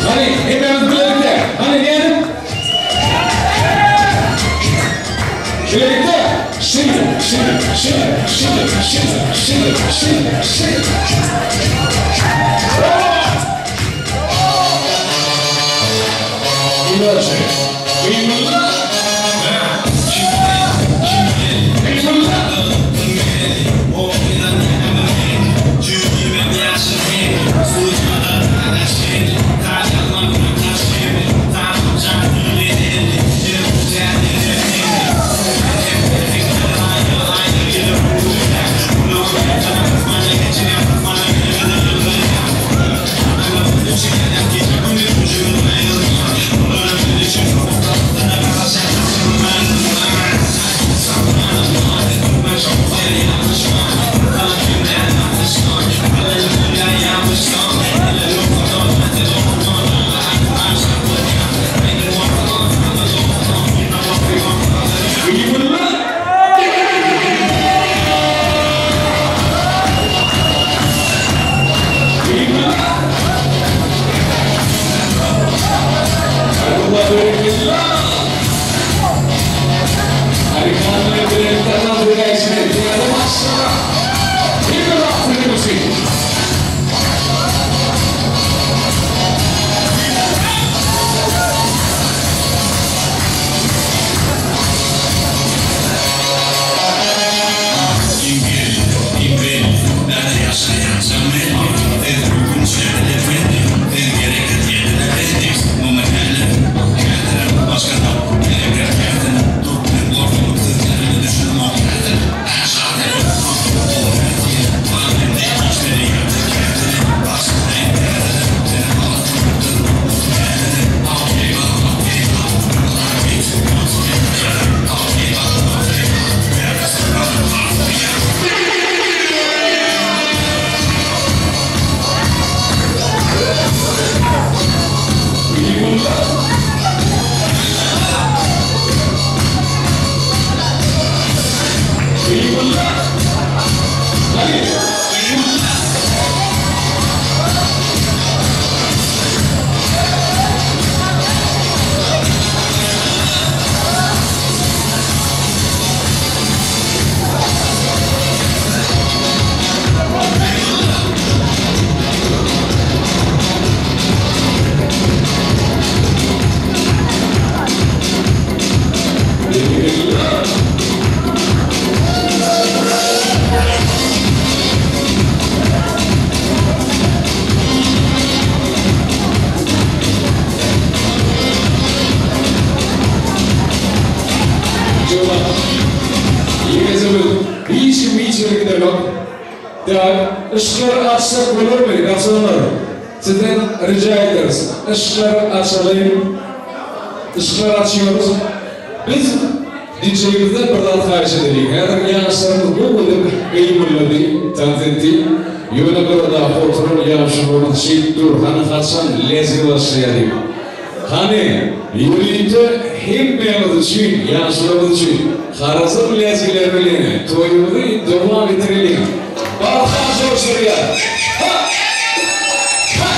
Hany, hemmämiz bilelikde. Hany, nädip? Bilelikde. Şeýle, şeýle, şeýle, şeýle, şeýle, şeýle, şeýle, şeýle. Brawo! Inaçe. Gymylda. Gymylda. Yşyklary açsak bolarmy, garsonlar? Sizden rica ederiz. Yşyklary açalyň. Yşyklary açýarys. Biz DJ-imizden bir zat haýyş edeliň. Häzir ýaşlarymyz gowy edip gymyldady, tans etdi. Ýöne gyradaky oturan ýaşulymyz şeýdip dur, hany haçan lezgi başlaýar diýip. Hany, ýörite hemmämiz üçin, ýaşlarymyz üçin Harazm lezgileri bilen toýumyzy dowam etdireliň. Bas! Ha! Ha!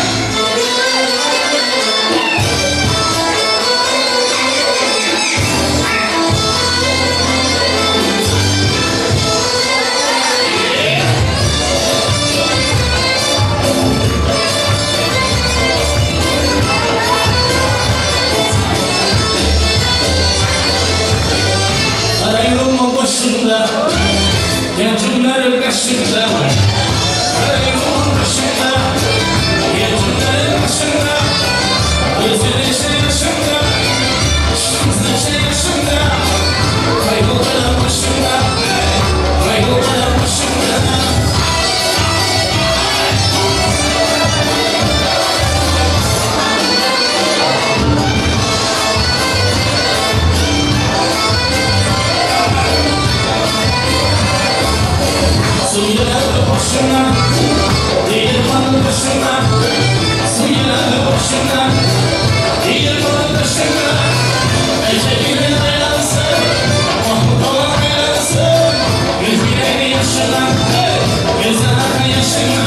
Garaýrumyň başynda, Ýanjynlaryň gaşynda, Garaýrumyň başynda, Ýanjynlaryň gaşynda, Gözeleşe ýaşynda, Şamslaşa ýaşynda, Gaýgylaryň başynda, Gaýgylaryň başynda. Su ýaly başyna, Degirmanyň başyna, Su ýaly başyna, Degirmanyň başyna, Ejegine aýlansyn, Mahmut aýlansyn, Gözüne ýaşyna, Gözüne ýaşyna.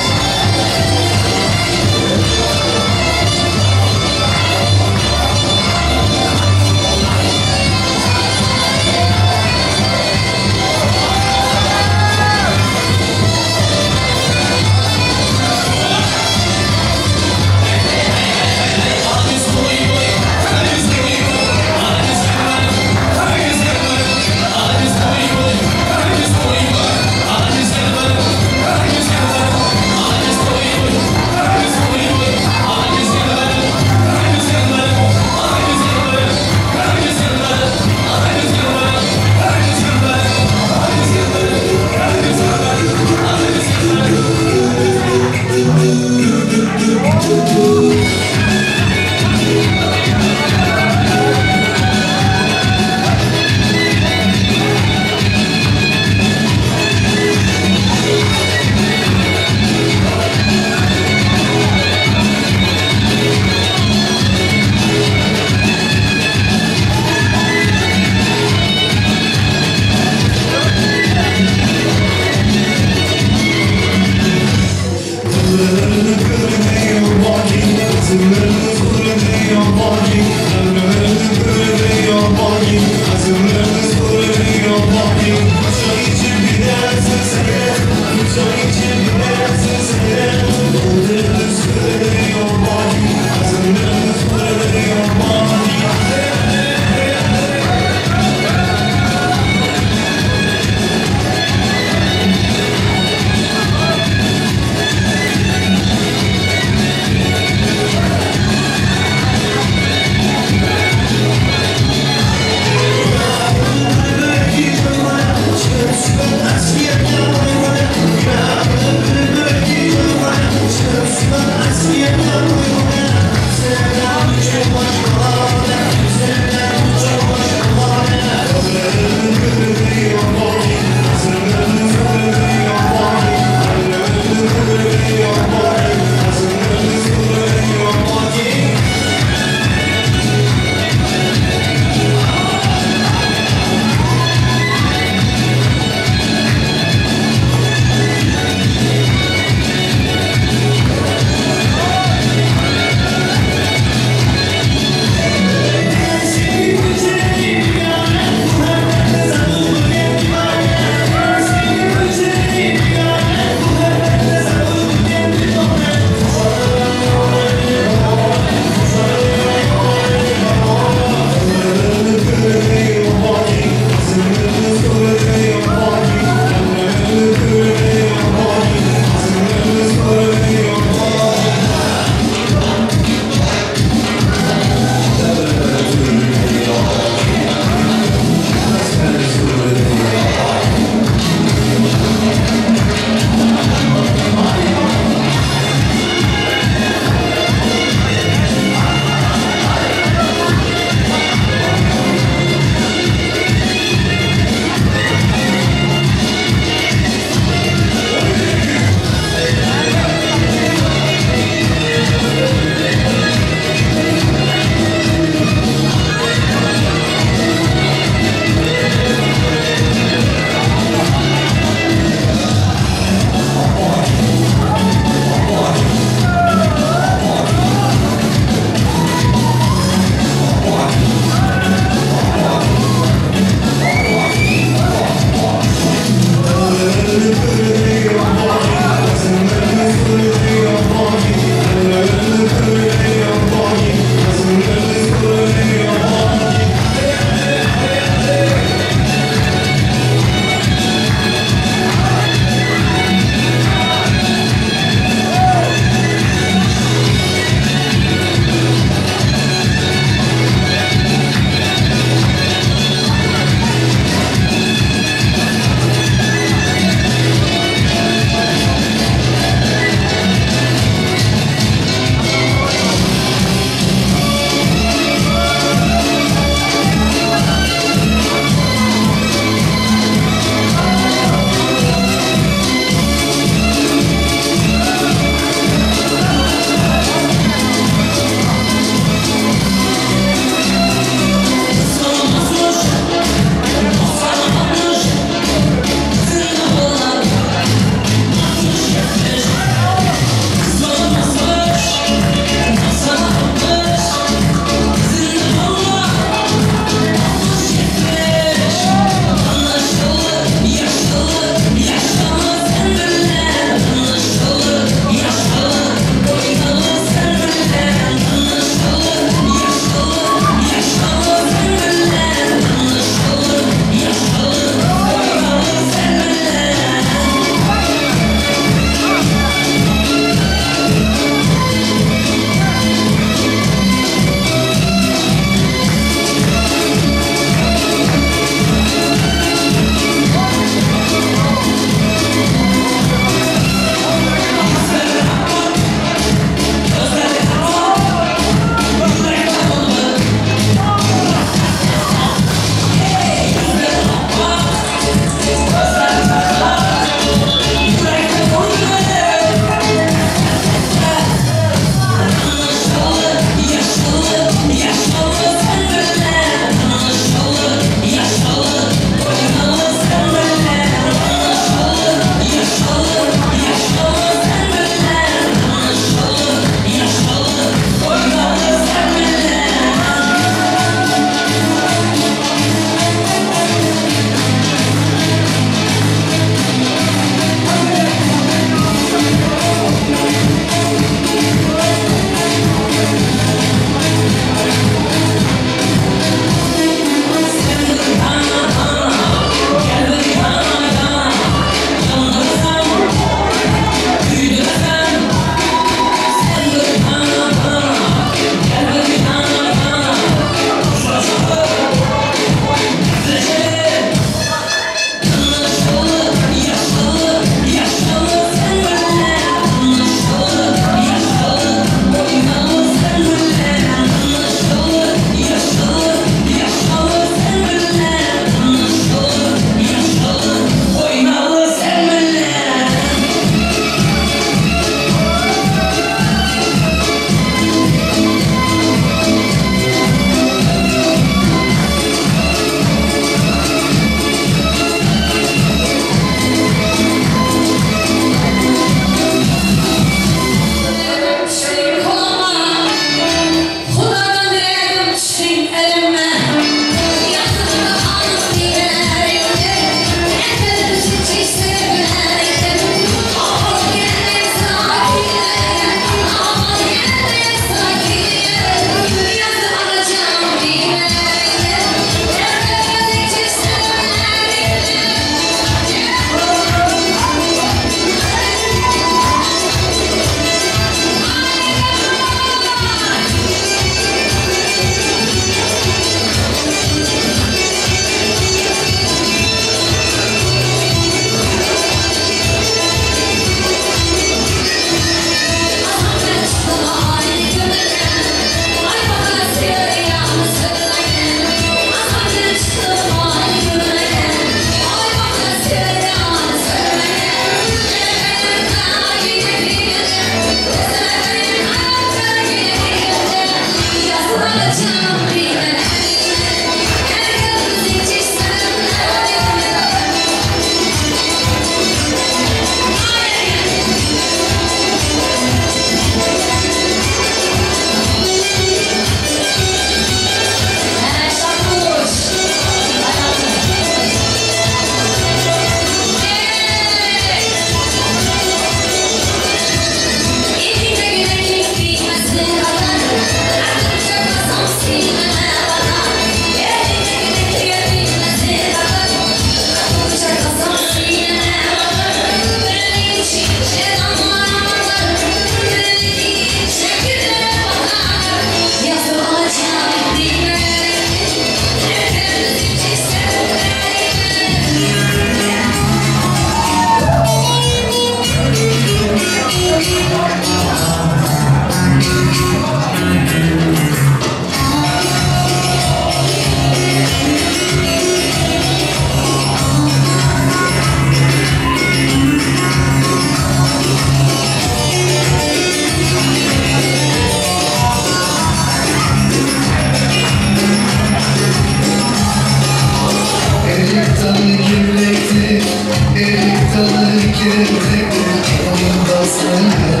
gelmektir Aman basmaya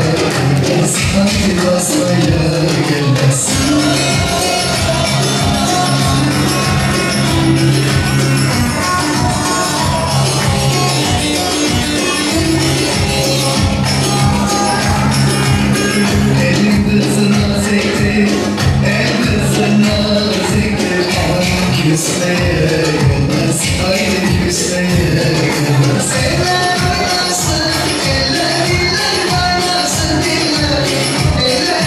gelmez Haydi basmaya gelmez Elin kızı naziktir, el kızı naziktir Aman küsmeye gelmez, haydi küsmeye gelmez Eller oynasın, eller diller kaynasın diller Eller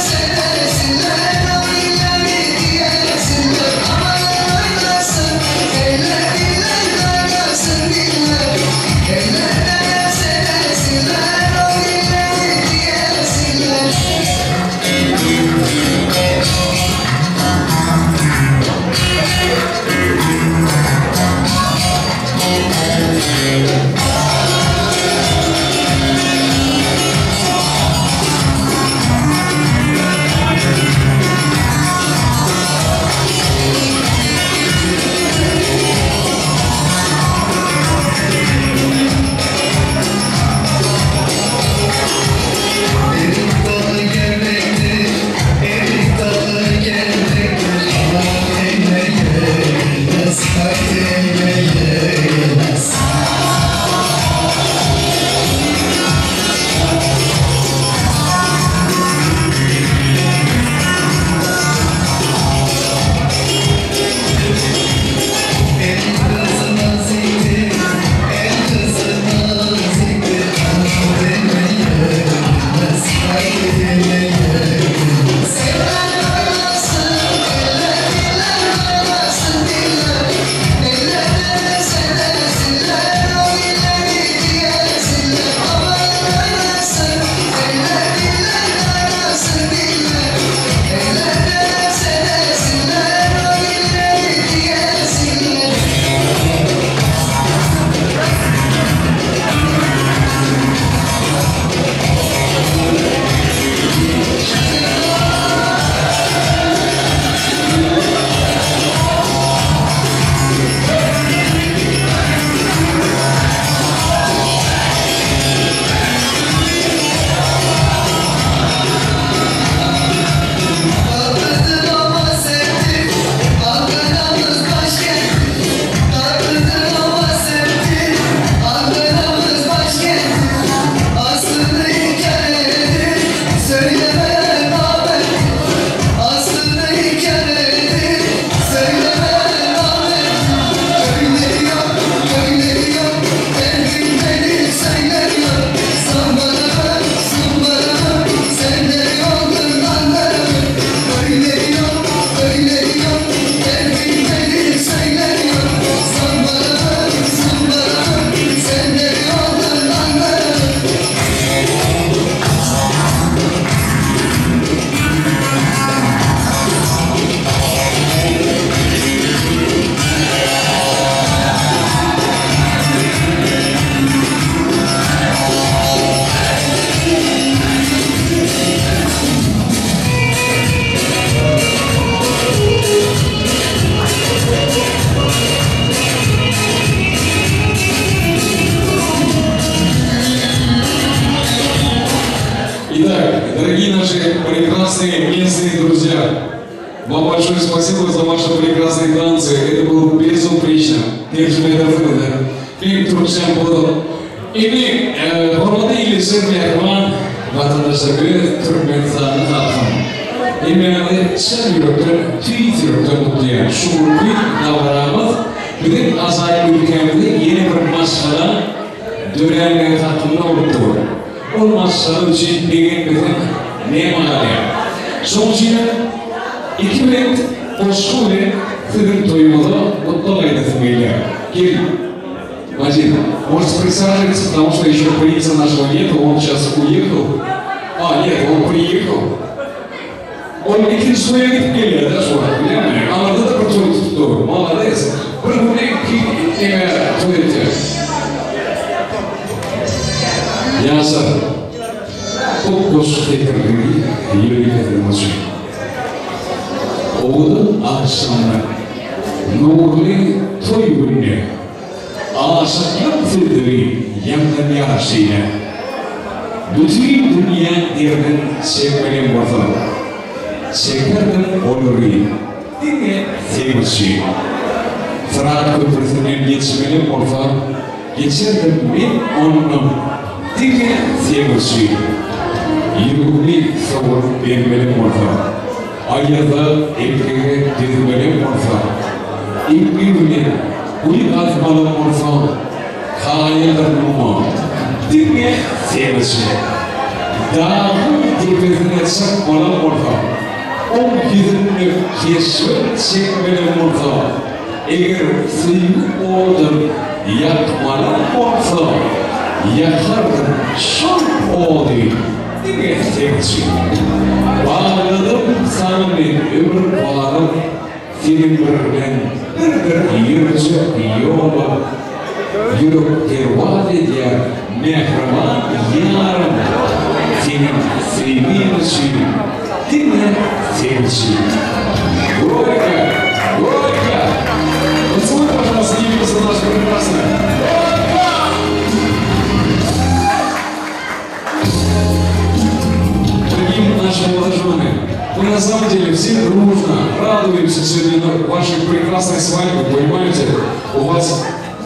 seversinler, o illeri diyesinler Aman oynasın, eller diller kaynasın diller Eller seversinler, o illeri diyesinler Erik dalı gevrektir, erik dalı gevrektir Aman eyleye gelmez, haydi eyleye gelmez El kızı naziktir, el kızı naziktir Aman demeye gelmez, haydi demeye gelmez Eller oynasın, eller diller kaynasın diller Eller seversinler, o dilleri diyesinler Aman oynasın, eller diller kaynasın diller Eller seversinler, o dilleri diyesinler Tatlıdır ama sevdim, Ankara'mız başkenti. Tatlıdır ama sevdim, Ankara'mız başkenti. Aslını inkar edip söyleme namerdi. Aslını inkar edip söyleme namerdi. Köyleri yok, köyleri yok, derdim beni söyler yok. Zambarama, zambarama, sen de oldun anlarım. Öyle yok, öyle yok, derdim beni söyler yok. Zambarama, zambarama, sen de oldun anlarım. Итак, дорогие наши прекрасные местные друзья, вам большое спасибо за ваши прекрасные танцы. Это было безупречно. Tercüme Türkçem oldu. Indi, hormatly ildeşler, mähriban watandaşlar we Türkmenistanyň halky. Hemmäňizi çyn ýürekden, tüýs ýürekden gutlaýan. Şu günki dabaramyz biziň ajaýyp ülkämizde ýene bir maşgala döränligi hakynda bolup dur. Ol maşgala üçin begenmeseň näme galýar? Şonuň üçinem iki bent goşgy bilen siziň toýuňyza gutlag aýdasym gelýär. Gel, Вадим, можете присаживаться, потому что еще принца нашего нет, он сейчас уехал. А, нет, он приехал. Ol ikinji toýa gidip gelýär da şu wagt, bilýäňmi? Aňyrda-da bir toý tutdy. Malades. Bir günde iki eme toý etýär. Ýaşlar, bu goşgy setirligi ýörite siziň üçin. Owadan agşamda, nurly toý günde aşyklyk sözleri Ýaňlanýar şeýle. Bütin dünýäň derdin çekmelem bolsa, Çekerdim olary diňe seň üçin. Syrat köprüsinden geçmelem bolsa, Geçerdim men ondan diňe seň üçin. Ýüregimi sowuryp bermelem bolsa, Aýaza, epgege dözmelem bolsa, Ilgi bilen guýy gazmalam bolsa, Kaýyldyryn muňa diňe seň üçin. Dagyň depesine çykmalam bolsa, Oň ýüzünde keşbim çekmelem bolsa, Eger söýgi odun ýakmalam bolsa, Ýakardym şol ody diňe seň üçin. Bagladym saňa men ömür barym. Seniň bilen bir-bir ýörejek ýola Ýürek perwaz edýär, mähriban ýarym Seniň söýgiň üçin, diňe seň üçin. Горько! Горько! Поцелуй, пожалуйста, невесту нашу прекрасную. Горько! Дорогие наши молодожены, мы на самом деле все дружно радуемся сегодня на вашей прекрасной свадьбе, понимаете? У вас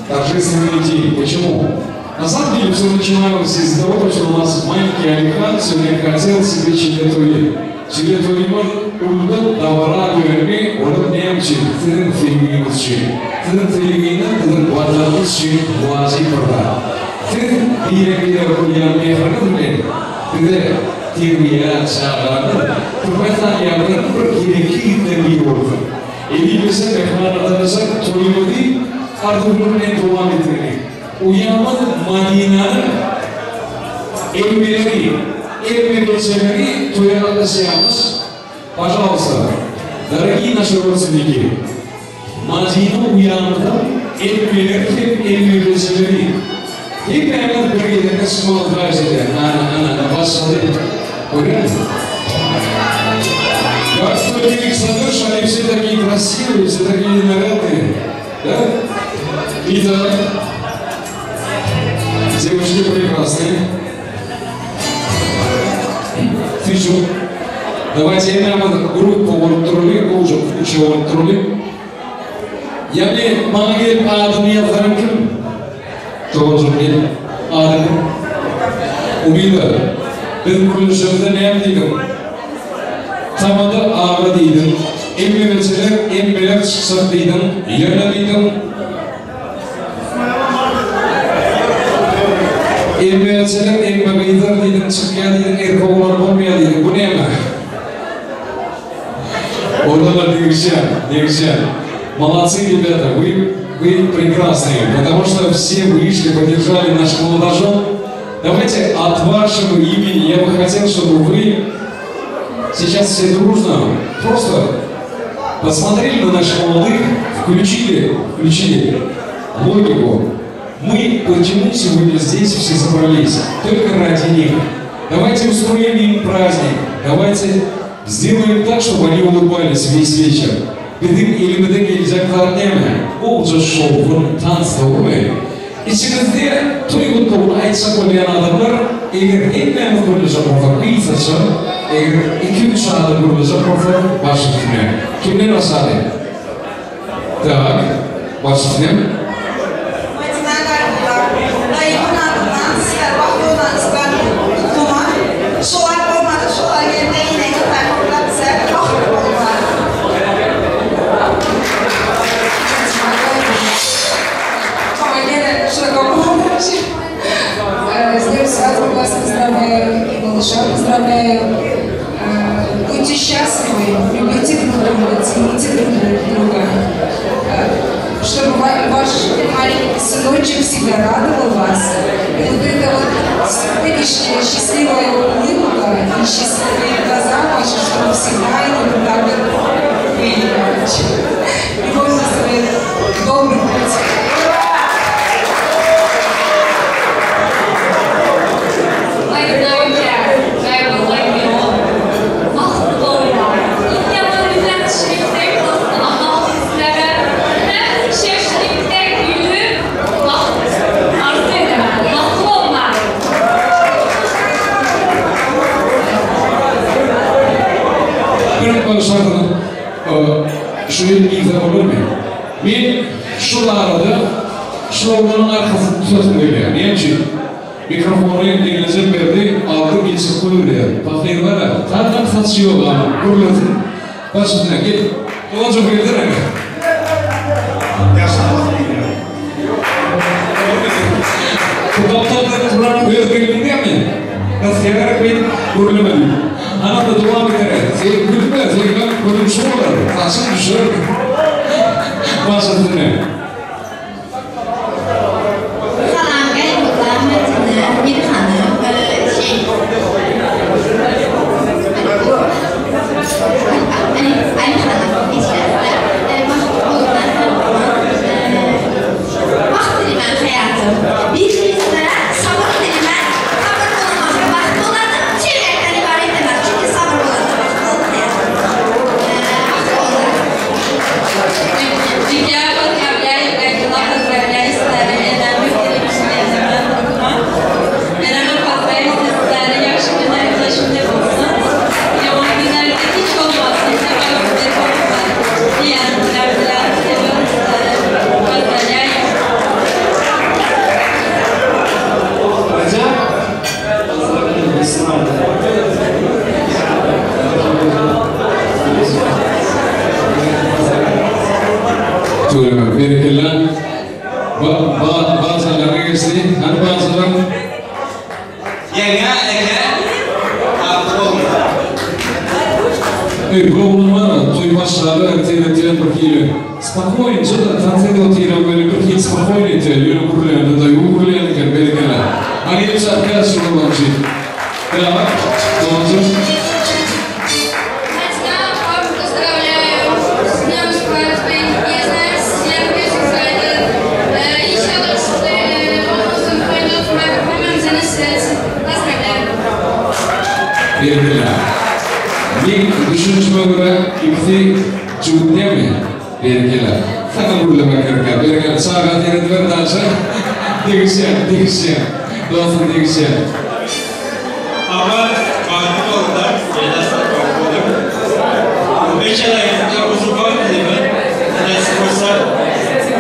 торжественный день. Почему? На самом деле все начиналось из-за того, что у нас маленький Алихан сегодня хотел себе çile Çile toýumyz uludan dabara döndi, olar näme üçin? Siziň söýgiňiz üçin. Siziň söýgiňiz biziň Watanymyz üçin wajyp bir zat. Siz bire-birege goýýan mähriňiz bilen bize terbiýe çagalaryňyz Türkmenistan ýalylaryň bir gerekli ýigitden biri bolsun. Elimize mähriban watandaşlar toýumyzy arzuwlar bilen dowam etdireli. Uýamyz Madinanyň elmeleri, elme beçeleri toýa gatnaşýarmyş. Pažaluysta, dorogiý naşy rodstwenniki, Madina uýamyzyň elmeleri hem elme beçeleri hemmäňiz bir gezekde çykmagyňyzy haýyş edýän. Ana, ana, başlady. Görýäňizmi? Как только их смотришь, они все такие красивые, все такие нарядные. Да? Итак, девушки прекрасные. Тысячу. Давайте hemmämiz gruppa bolup duraly, gowjak üçe bolup duraly. Ýagny maňa gelip adyny ýazdyran kim? Doganjygym gel. Adyň kim? Umyda. Biz gürleşemizde näme diýdiň? Tamada aga diýdiň. Emmebeçeler, emmeler çykjak diýdiň. Ýöne diýdiň. Emmebeçeler, emme gyzlar diýdiň, çykýar diýdiň, erkek oglan bolmaýar diýdiň. Bu näme? Oglanlar degişýär, degişýär. Молодцы, ребята, вы, вы прекрасные, потому что все вышли, поддержали наших молодожен. Давайте от вашего имени я бы хотел, чтобы вы сейчас все дружно просто посмотрели на наших молодых, включили, включили логику. Мы почему сегодня здесь все собрались? Только ради них. Давайте устроим им праздник. Давайте сделаем так, чтобы они улыбались весь вечер. Biziň elimize geljek zat näme? Gowja şowhun, tans dogrymy? Içiňizde toý gutlagyny aýtjak bolýan adamlar, eger hemmämiz gürlejek bolsak gysgaça, eger iki-üç adam gürlejek bolsa baş üstüne. Kimden başlaly? Tak, baş üstüne. Madina Garlylar, Daýymyň adyndan sizleri bagtly bolanyňyzdan gutlamak. Şolar bolmady, şolar geldi, eneňiz daýymyň bize bagtly boldular. С днем свадьбы вас поздравляю, и малыша поздравляю. Будьте счастливы, любите друг друга, цените друг друга. Чтобы ваш маленький сыночек всегда радовал вас. И вот эта вот сегодняшняя счастливая улыбка и счастливые глаза ваши, чтобы всегда они вот так вот были, короче. Любовь за добрый путь. Aýdym Bagtly bolýar. Iň ýaman bilen şeýtsek bolsun amal sizlere hem şeşlikde gülüp bagt arzuw edemän. Bagtly. şartyny şu ýyl diýse bolarmy? Men şu arada şu oglanyň arkasyny tutasym gelýär. Näme üçin? Mikrofony Enejem berdi, aldy geçirip goýberýär. Pahyr bar-a, tarnam saçy ýok agyň, gürlesin. Baş üstüne, gel. Doganjyk gelsene. Bu gapdalda duran öz gelniň dälmi? Gysýar beýdip gürleme diýip. Anam-da dowam eder. Sen gülme, seňňem gürrüň şu bolar, saçyň düşer. Baş üstüne. Salam Gaýybullah Madina bir hanym şey Ali hanym geçýäsizler bagtly bolunlar Bagt dileýän haýatym bir-birine sabyr dileýän sabyr bolmasa bagt bolady çeýleräkden ybarat emas çünki sabyr bolanda bagt bolmaýar bagtly bolunlar. Dünýä pozdrawlýaýu Gaýybullah pozdrawlýaýu sizleri enämiz telewideniýede men Enäme pozdrawlýaýu sizleri ýagşy günlerde şunday bolsun ýaman günlerde hiç bolmasyn sebäbi diýen pozdrawlýaýu sewiyorum sizleri pozdrawlýaýu. Tüweleme, berekella. Ba, ba, bazarlara geçdi. Hany bazarlar? Ýeňňe, eke, bagtly boluň. Eý, bu oglan bar-a, toý başlaly ertir-ertirem bir hili spokoýnja-da tans edip otyram weli bir hili spokoýny etýär, ýöne gürleýände daýaw gürleýän eken, berekella. Hany gelip çarpýas şu oglan üçin. Ýa, doganjyk. Madina apam pozdrawlýaýu s dnýom swatby ýa znaýu sizler gözüň aýdyn inşallah şuly ogluňyzyň toýunda oturmak hemmämize nesip etsin pozdrawlýaýu. Berekella. Meň düşünişime görä ikisi jübüt dälmi? Berekella. Saňa gürlemek gerekýär. Berekella. Çaga serediber daşa. Degişýän, degişýän. Dostum degişýän. Ama bagtly boldular, ýene bagtly boluň. Beçeler uzun boý dileýän. Nesip bolsa,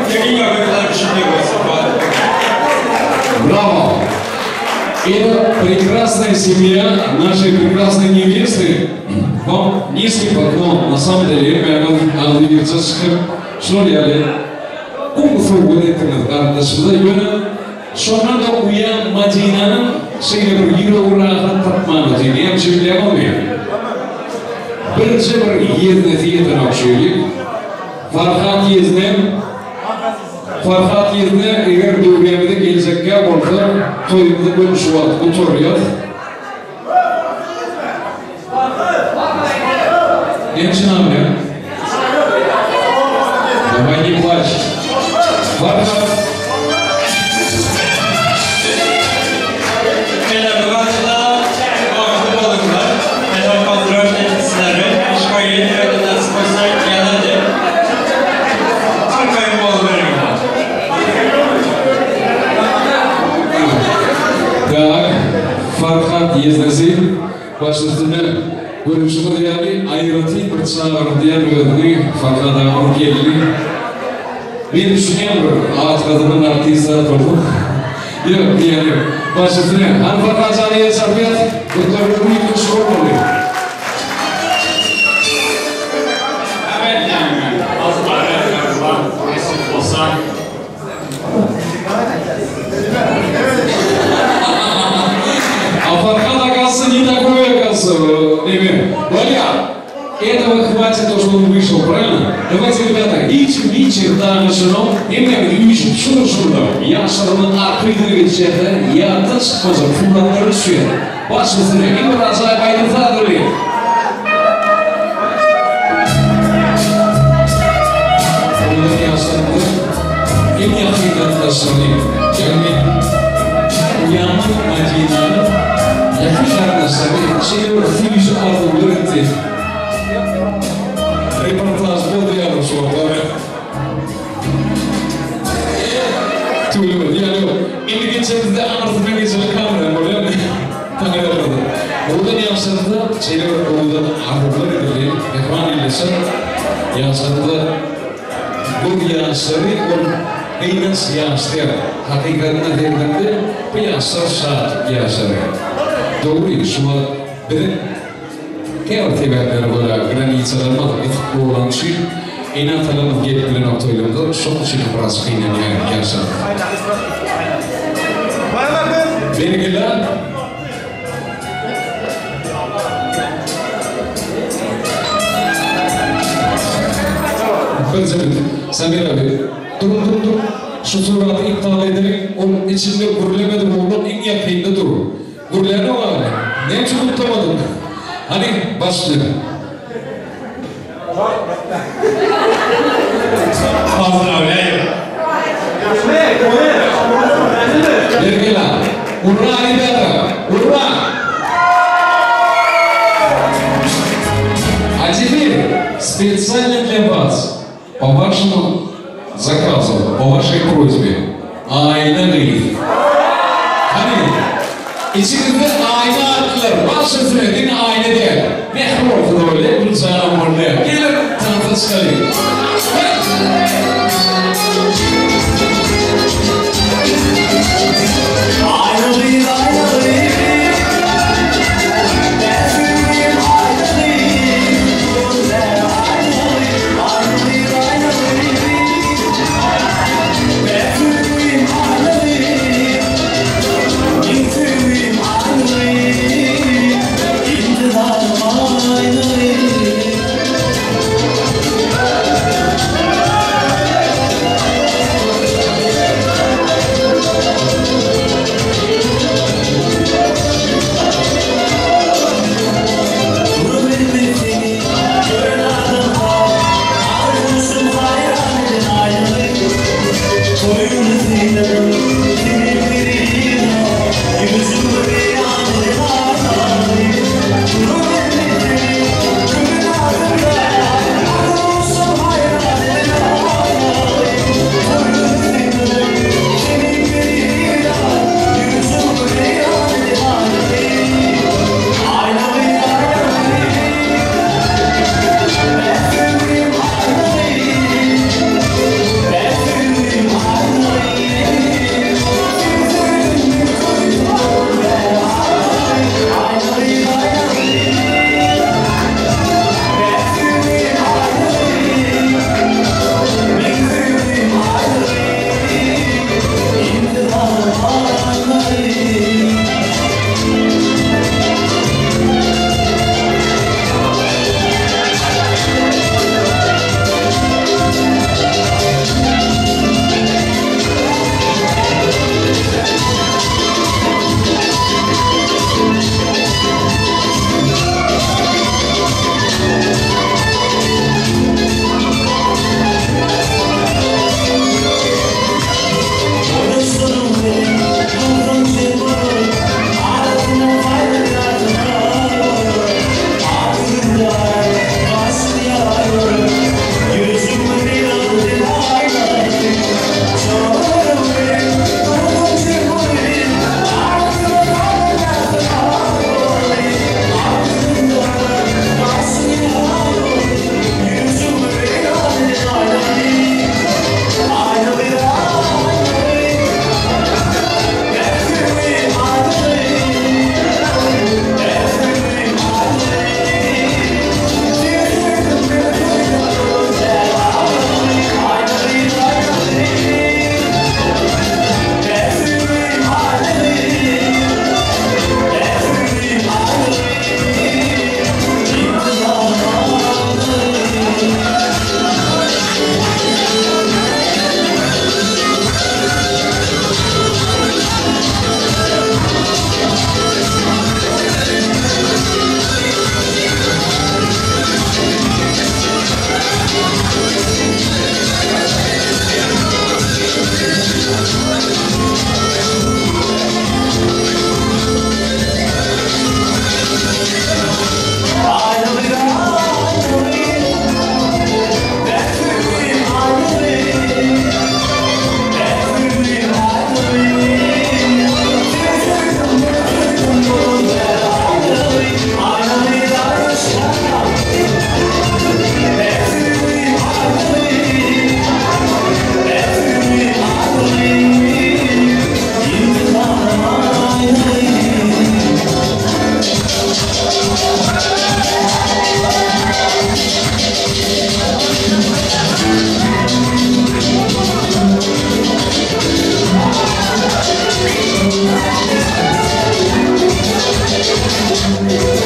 tekin ýagdaýlar şunday bolsun, bagtly boluň. Браво! Это прекрасная семья нашей прекрасной невесты. Вам низкий поклон. На самом деле, men çykyp, şol ýaly gowy sowgat etdiňiz garyndaşymyza. Ýöne şondan-da uýam Madinanyň şeýle bir ýüregi rahat tapman otyr. Näme üçin bilýäňizmi? Birje bir ýeznesi ýetenok şu ýyl. Farhat ýeznem Farhat ýezne eger döwremize geljekkä bolsa, toýumyzy göni şu wagt gutarýas. Näme üçin aglaýaň? Давай не плачь. Farhat. Enem bagtly, bagtly boluňlar. Enem pozdrow sizleri. Işbaýy nasip bolsa geledi. Arkaýyn boluberiň. Tak, Farhat ýeznesi baş üstüne görüşümiz ýaly aýratyn bir çagyrdy diýen özüni Farhat aganyň gelni. Men düşünýän bir at gazanan artist zat bolsa. Ýok, diýen ýok. Baş üstüne. Hany Farhat jany el çarpýas. Gutlaglary üýtgeşik bolmaly. Evet yani. Az var, nesip bolsa. А Фархад, оказывается, не такой, оказывается, Эмир. Валя, этого хватит, то, что он вышел, правильно? Давайте, ребята, hiç bir tanışınom, emma üýşüp şudur-şurada, ýaşlarynyň arkaýyn geçýär-de, ýatdan çykmajak suratlary düşýär. Baş üstüne, iň bir ajaýyp aýdym sazlary. Owadan ýaşlarymyzyň iň ýakyn garyndaşlaryny, ýagny uýamyň Madinanyň ýakyn garyndaşlary şeýle bir süýji arzuwlar etdi. Reportaž boldy ýaly şu wagtlar. Tüweleme, ýa ýok. Indi geçemizde aňyrsyna geçeli kamera bolýarmy? Taňa ýollady. Owadan ýaşlarymyza şeýle bir owadan arzuwlar edildi. Mähriban iller. Ýaşlarymyza bu ýaşlary ol gynanç ýaşlar. Hakykatynda seredende bu ýaşlar şatlyk ýaşlary. Dogry şu wagt biziň käbir sebäplere görä granisalarymyz gysyk bolany üçin ene-atalarymyz gelip bilenok toýlarymyza şonuň üçin hem biraz gynanýar ýaşlarymyz. Berekella. Birje minut. Samir abi, duruň duruň duruň. Şu suraty iptal edeliň. Ol içinde gürlemedik oglan iň ýakynda dur. Gürlänok abi. Näme üçin gutlamadyň? Hany, başla. Pozdrawlýaýu. Berekella. Urra rebýata! Urra! A teper spetsialno dlya vas, po vaşemu zakazu, po vaşey prosbe, Aýna gyz. Hany, içiňizde Aýna atlylar baş üstüne, diňe Aýna däl, Mähir bolsa-da bolýar, Güljanam bolýar. Geliň, tansa çykalyň. Aýna gyz, aýna gyz, Näzigim aýna gyz, Aýna gyz, aýna gyz, Näzigim aýna gyz, Ýüzüm aýna gyz, Intizarym aýna gyz. Aýnaly.